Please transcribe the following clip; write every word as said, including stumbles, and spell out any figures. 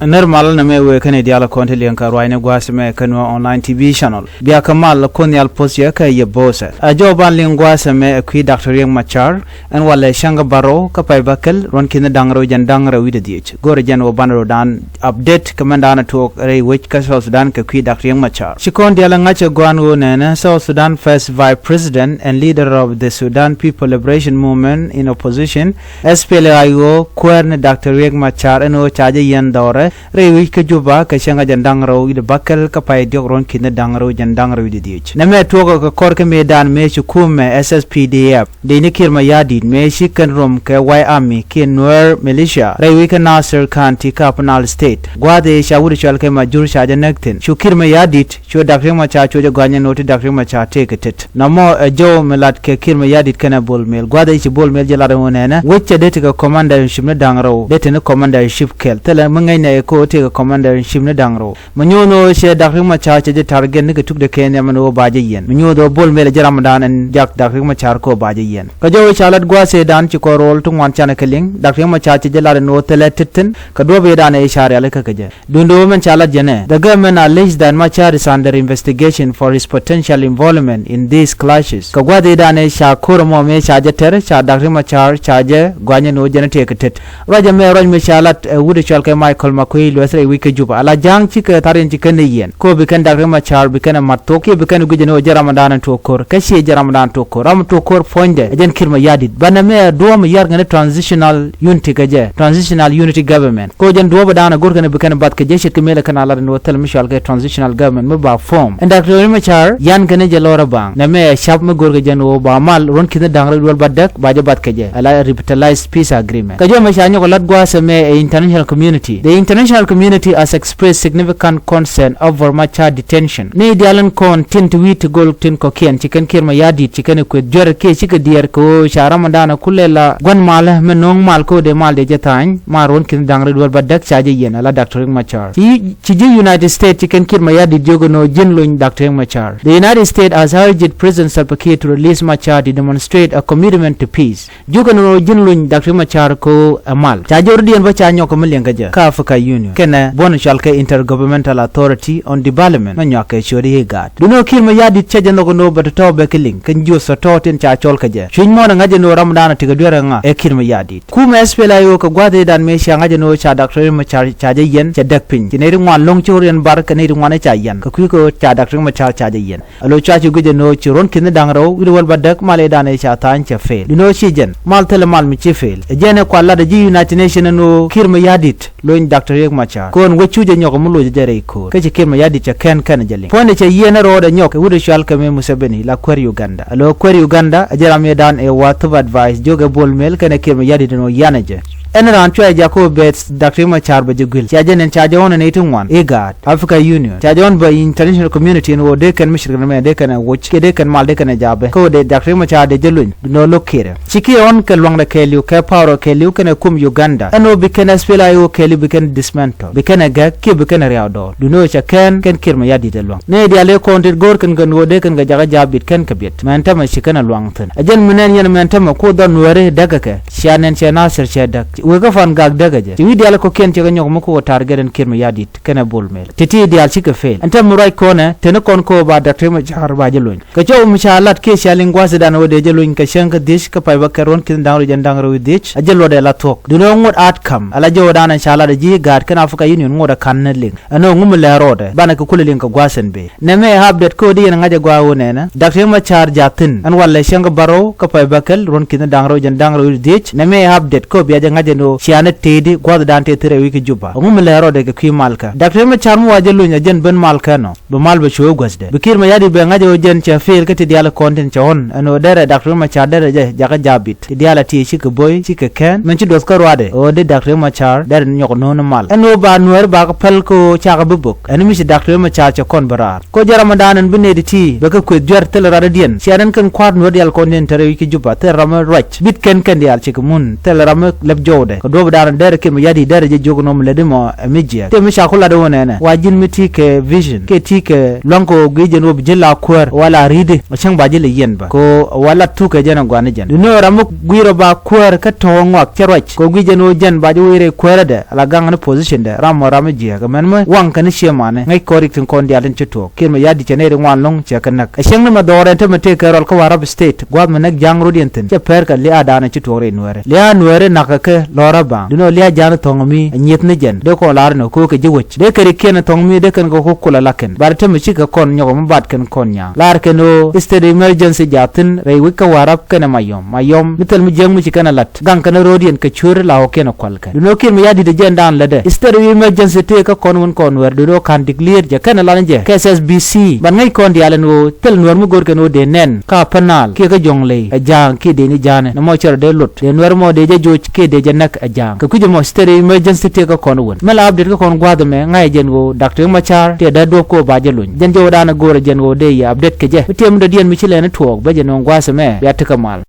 Nɛr mal nɛmɛ wëë kä ni diaal kɔn ti liɛŋ kɛ ruacni gua̱a̱th ɛmɛ kä Nuer Online T V channel. Bia kɛ mal kun nhial poth yɛ kä yɛ bo̱o̱thɛ. Ɛ jɔw ban liŋ gua̱a̱th ɛmɛ ɛ kui̱ Doctor Riek Machar. Ɛn walɛ cäŋ kä bärɔw kä pay bäkɛl ruɔ̱n ki̱n da̱ŋ rɛw jɛn da̱ŋ rɛw wi̱cdɛ dhiec. Go̱rɛ jɛn wä banɛ rɔ daan update kɛ mɛn daanɛ tuɔɔk rɛy wec kä South Sudan kɛ kui̱ Doctor Riek Machar. Ci kɔn diaal ɛ ŋa̱c ɛ gua̱a̱n ɣöö nɛnɛ South Sudan First Vice President and leader of the Sudan People Liberation Movement in opposition, S P L A I O, kuäär ni Doctor Riek Machar ɛn ɣöö ca jɛ yiɛn dhɔrɛ rɛy wi̱c kä Juba kɛ cäŋ kä jɛn da̱ŋ rɛw wi̱cdɛ bäkɛl kä pay diɔ̱k ruɔ̱n ki̱n da̱ŋ rɛw jɛn da̱ŋ rɛw wi̱cdɛ dhiec. Nɛmɛ tuɔɔk kɛ kɔr kä mëëdan mëë ci kumɛ S S P D F dec ni Kiir Mayardit mëë ci kɛn rom kɛ White Army kiɛ Nuer militia rɛy wi̱c kä Nasir County kä Upper Nile State. Gua̱a̱th ëë ca wut cɔal kɛ Majur ca jɛ näk thi̱n. Cu Kiir Mayardit cu Doctor Riek Machar cu jɛ gɔ̱a̱ny ɛn ɣöö ti Doctor Riek Machar tëëkɛ tet. Nɔmɔ ɛ jɔw mi lat kɛ Kiir Mayardit kɛnɛ Bol Mel. Gua̱a̱th ëë ci Bol Mel jɛ lat ɛn ɣöö nɛnɛ wec cɛ dee tekɛ commander in chief ni da̱ŋ rɛw, dee te ni commander in chief kɛl. Thilɛ mi ŋäcnɛ ɛ kɛ ɣöö tekɛ commander in chief ni da̱ŋ rɛw. Mi nyuuth ɣöö cɛ Doctor Riek Machar cɛ jɛ target ni kɛ tukdɛ kɛ nhiam ɛn ɣöö ba jɛ yiɛn. Mi nyuuth ɣöö Bol Mel ɛ jɛ ramdan ɛn jak Doctor Riek Machar kɛ ɣöö ba jɛ yiɛn. Kɛ jɔw ëë ca lat gua̱a̱th ëëdan ci kɔn rool ti ŋuan canɛ kɛ liŋ, Doctor Riek Machar cɛ jɛ lat ɛn ɣöö thilɛ tet thi̱n kɛ duɔ̱ɔ̱p ëëdan ëë ca rialikä kɛ jɛ. Duundɛ ɣöö mɛn ca lat jɛnɛ, the government allege that Machar is under investigation for his potential involvement in these clashes. Kɛ gua̱a̱th ëëdan ëë ca ko̱r ɛmɔ mëë ca jɛ tɛr, ca Doctor Riek Machar ca jɛ gɔ̱a̱ny ɛn ɣöö jɛn ɛ tëëkɛ tet. Ruac ɛmɛ ruac mi ca lat ɛ wut ɛ cɔal kɛ Michael Makuei Lueth rɛy wi̱c kä Juba. Ala ja̱a̱ŋ cikɛ thar in ci kɛn ni yiɛn. Kɛ ɣöö bi kɛn Doctor Riek Machar bi kɛn ɛ mat thok kiɛ bi kɛn ɛ guic ɛn ɣöö jɛ ramdan tuɔɔk ko̱r. Kä ciɛ jɛ ramdan tuɔɔk ko̱r. Ram tuɔɔk ko̱r puɔ̱nydɛ ɛ jɛn Kiir Mayardit. Banɛ mɛ duɔ̱ɔ̱p mi yar kɛn ni transitional unity kɛ jɛ. Transitional unity government. Kɛ ɣöö jɛn duɔ̱ɔ̱p ɛ da̱a̱n ɛ go̱r kɛn bi kɛn ɛ bath kɛ jɛ ce̱tkɛ mëëlɛ kɛn a lat ɛn ɣöö thil mi cɔal kɛ transitional government mi ba form. Ɛn Doctor Riek Machar yan kɛn jɛ lɔr ɛ baŋ. Nɛmɛ ɛ cap mi go̱r kɛ jɛn ɣöö ba mal ruɔ̱n ki̱n da̱ŋ rɛw duel ba däk ba jɛ bath kɛ jɛ. Ala revitalized peace agreement. Kɛ jɔw mɛ ca nyɔk lat gua̱a̱th ɛmɛ ɛ international community. The international community has expressed significant concern over Machar detention. Ni diaal in kɔn tin ti wi̱i̱ ti gol tin kɔ̱kiɛn ci kɛn Kiir Mayardit ci kɛn kueth juɛr kiɛ cikɛ diɛɛr kɛ ɣöö ca ramdan kulɛ la gua̱n malä mi no̱o̱ŋ mal ko̱dɛ mal dee jɛ tha̱a̱ny. Mal ruɔ̱n ki̱n da̱ŋ rɛw duel ba däk ca jɛ yiɛn ala Doctor Riek Machar. Ci ci ji̱ United States ci kɛn Kiir Mayardit jiök ɛn ɣöö ji̱n lony Doctor Riek Machar. The United States has urged President Salva Kiir to release Machar to demonstrate a commitment to peace. Jiök ɛn ɣöö ji̱n lony Doctor Riek Machar kɛ ɣöö ɛ mal. Ca jɔwdiɛn bä ca nyɔk kɛ mi liɛŋ kä jɛ kä Africa Union kɛnɛ buɔ̱n cɔal kɛ Intergovernmental Authority on Development mi nyuak kɛ ciöt i̱ IGAD. Duundɛ ɣöö Kiir Mayardit cä jɛ nhɔk ɛn ɣöö bɛ tɔ̱tɔ̱ bɛ kɛ liŋ kɛn jiöth tɔ̱tɔ̱ tin ca cɔl kɛ jɛ. Cuc muɔ̱ɔ̱n ɛ ŋa̱c ɛn ɣöö ramdan tekɛ duer ɛ ŋa ɛ Kiir Mayardit. Kumɛ S P L A I O kɛ gua̱a̱th ëëdan mëë cia ŋa̱c ɛn ɣöö ca Doctor Riek Machar ca jɛ yiɛn cɛ däk piny ci nɛy ti ŋuan lo̱ŋ ci ɣöö riɛn bar kɛ nɛy ti ŋuan ëë ca yiɛn kɛ kui̱ kɛ ɣöö ca Doctor Riek Machar ca jɛ yiɛn. Alo cua ci guic ɛn ɣöö ci ruɔ̱n ki̱n da̱ŋ rɛw wi̱cdɛ wäl bädäk mal ëëdan ëë ca tha̱a̱ny cɛ fail. Duundɛ ɣöö ci jɛn mal thilɛ mal mi ci fail. Ɛ jɛn ɛ kual lat ɛ ji̱ United Nation ɛn ɣöö Kiir Mayardit lony Doctor Riek Machar. Kɛ ɣöö wec cu jɛ nyɔk mi loc jɛ rɛy ko̱o̱r. Kä ci Kiir Mayardit cɛ kɛn kɛn jɛ liŋ. Puɔ̱nydɛ cɛ yiɛn ɛ rɔɔdɛ nyɔk ɛ wut ɛ cɔal kɛ mëë Museveni la kuäär Uganda. Alo kuäär Uganda ɛ jɛn ram ëëdan ëë wa Thup Advice jiök ɛ Bol Mel kɛnɛ Kiir Mayardit ɛn ɣöö yianɛ jɛ. Ɛn raan cua jɛ jak kä ɣöö bɛ Doctor Riek Machar bɛ jɛ guil. Cia jɛ nɛn ca jɛ ɣɔn ɛ nɛy ti ŋuan. IGAD, Africa Union. Ca jɛ ɣɔn bɛ international community ɛn ɣöö dee kɛn mi cirkɛ mɛ dee kɛn ɛ woc kiɛ dee kɛn mal dee kɛn ɛ jaabɛ. Kä ɣöö dee Doctor Riek Machar dee jɛ lony. Duundɛ ɣöö lo̱k Kiir. Ci Kiir ɣɔn kɛ luaŋdɛ kɛɛliw kɛ power kɛɛliw kɛnɛ kum Uganda. Ɛn ɣöö bi kɛn S P L A I O kɛɛliw bi kɛn dismantle. Bi kɛn ɛ gɛk kiɛ bi kɛn ɛ riaw dɔɔr. Duundɛ ɣöö cɛ kɛn kɛn Kiir Mayardit ɛ luaŋ. Nɛy diaal ëë kɔn tit go̱o̱r kɛn kɛn ɣöö dee kɛn kɛ jakä jaabit kɛn kɛ biɛt. Mɛn täämɛ ci kɛn ɛ luaŋ thi̱n. Ɛ jɛn mi nɛn yɛn mɛn täämɛ ku dhɔr Nuääri däk ɛ kɛ. Cia nɛn cɛ Nasir cɛ däk. Wëë kä Pan Gak däk ɛ jɛ. Ci wi̱i̱ diaal kɔ̱kiɛn cɛ kɛ nyɔk mi kukɛ target ɛn Kiir Mayardit kɛnɛ Bol Mel. Ti̱ti̱ diaal cikɛ fail. Ɛn täämɛ ruac kɔnɛ, te ni kɔn kɛ ɣöö ba Doctor Riek Machar ba jɛ lony. Kɛ cɔw mi ca lat kiɛ cia liŋ gua̱a̱th ëëdan ɣöö dee jɛ lony kɛ cäŋ kä dhiec kä pay bäkɛl ruɔ̱n ki̱n da̱ŋ rɛw jɛn da̱ŋ rɛw wi̱cdɛ dhiec. A jɛ luɔtdɛ la thuɔ̱k. Duundɛ ɣöö ŋot outcome. Ala jɔwdan ɛ ca lat ɛ ji̱ IGAD kɛnɛ Africa Union ŋot ɛ ka̱n ni liŋ. Ɛn ɣöö ŋu mi lɛ rɔɔdɛ. Banɛ kɛ kulɛ liŋ kɛ gua̱a̱th ɛn bëë. Nɛmɛ ɛ update kä ɣöö di yɛn ŋa̱c ɛ gɔaa ɣöö nɛnɛ. Doctor Riek Machar ja̱ thi̱n. Ɛn walɛ cäŋ kä bärɔw kä pay bäkɛl ruɔ̱n ki̱n da̱ŋ rɛw jɛn da̱ŋ rɛw wi̱cdɛ dhiec. Nɛmɛ ɛ update kä ɣöö bia jɛ ŋa̱c ɛn ɣöö cia ni tëëdi gua̱a̱thdan tëë thi̱n rɛy wi̱c kä Juba. Ɛŋu mi lɛ rɔɔdɛ kɛ kui̱ mal kä. Doctor Riek Machar mi wa jɛ lony ɛ jɛn ben mal kä nɔ. Bi mal bɛ cuɛ guäthdɛ. Bi Kiir Mayardit bɛ ŋa̱c ɛ ɣöö jɛn cɛ fail kä ti diaal kɔn tin cɛ ɣɔn. Ɛn ɣöö derɛ Doctor Riek Machar derɛ jɛ jakä jaabit. Ti diaal a ti cikɛ bo̱y cikɛ kɛn. Mɛn ci duɔth kä ruaadɛ ɣöö di Doctor Riek Machar derɛ nyɔk no̱o̱ŋ ni mal. Ɛn ɣöö ba Nuääri bakɛ päl kä ɣöö cakɛ bi bök. Ɛn mi ci Doctor Riek Machar cɛ kɔn bi raar. Kä jɛ ramdan ɛn bi nɛy ti ti bɛ kɛ kueth juɛr thilɛ radɔ̱diɛn. Cia nɛn kɛn kua̱r Nuäär diaal kɔn tin te rɛy wi̱c kä Juba thilɛ ram mi ruac. Bit kɛn kɛn diaal cikɛ mun thilɛ ram mi lɛp jɔw. Kɛ duɔ̱p dan derɛ Kiir Mayardit derɛ jɛ jiök nɔmɔ lätdi mɔ ɛ mi jiɛk. Tëë mi ca ku lat wä nɛnɛ wa ji̱n mi ti kɛ vision kiɛ ti kɛ lua̱ŋ kɛ ɣöö gui̱c jɛn ɣöö bi ji̱ la kuäär wa la ri̱tdi ɔ cäŋ ba ji̱ lɛ yiɛn bä kɛ ɣöö wa lat thuk kɛ jɛn ɛ gua̱n ni jɛn. Duundɛ ɣöö ram mi gui̱i̱r ɔ ba kuäär kä tɔ̱ ŋɔak cä ruac kɛ ɣöö gui̱c jɛn ɣöö jɛn ba ji̱ wä i̱ rɛy kuäärä dɛ ala gaŋ ni position dɛ ram mɔ ram mi jiɛk ɛmɛn mi waŋ kɛ ni ciɛ manɛ ŋäc kɔn rik tin kɔn diaal tin ci tuɔɔk. Kiir Mayardit cɛ nɛy ri ŋuan lo̱ŋ cɛ kɛ näk. Ɛ cäŋ ni mɛ dhɔɔrɛ ɛn te mɛ tëë kɛ rɔl kä Warrap State gua̱a̱th mɛ näk ja̱a̱ŋ rot yɛn thi̱n cɛ pɛr kɛ lia̱a̱ daanɛ ci tuɔɔk rɛy Nuäärä. Lia̱a̱ Nuäärä nakä kɛ lɔrä baŋ. Duundɛ ɣöö lia̱a̱ ja̱a̱ŋ ni thɔ̱ŋ mi ɛ nyieth ni jɛn dee kɔn la̱r ɛn ɣöö ko̱o̱kɛ ji̱ wec dee kɛ ri kiɛn ɛ thɔ̱ŋ mi dee kɛn kɛ ko̱ kulɛ la kɛn. Bat ɛ te mɛ cikɛ kɔn nyɔk ɛ mi bat kɛn kɔn nya̱a̱ŋ. La̱r kɛn ɣöö state emergency jaathin rɛy wec kä Warrap kɛnɛ Mayɔm. Mayɔm mi thil mi jiäk mi ci kɛn ɛ la̱t gaŋ kɛn ɛ ro̱o̱diɛn kɛ cueer la ɣɔ̱kiɛn ɛ kual kɛ. Duundɛ ɣöö Kiir Mayardit ɛ jɛn daan lätdɛ state of emergency tëë kä kɔn wun kɔn Nuäär. Duundɛ ɣöö ka̱n declare jɛ kɛnɛ lan jɛ kɛ S S B C. Bat ŋäc kɔn diaal ɛn ɣöö thil Nuäär mi go̱r kɛn ɣöö dee nɛn kä Upper Nile kiɛ kä Jonglei ɛ ja̱a̱ŋ kiɛ dee ni ja̱a̱nɛ nɔmɔ cɛ rɔ dee lot. Dee Nuäär mɔ dee jɛ joc kiɛ dee jɛ näk ɛ ja̱a̱ŋ. Kɛ kui̱c ɛmɔ state of emergency tëë kä kɔn wun. Mi la update kä kɔn gua̱a̱th ɛmɛ ŋa̱c ɛ jɛn ɣöö Doctor Riek Machar tëë dee duɔ̱p kɛ ɣöö ba jɛ luny. Jɛn jɛ wä daanɛ go̱o̱rɛ jɛn ɣöö dee yɛ update kɛ jɛ mi tiɛm mi dɔ̱diɛn mi ci lɛn tuɔɔk bä jɛ nööŋ gua̱a̱th ɛmɛ bia tekɛ mal.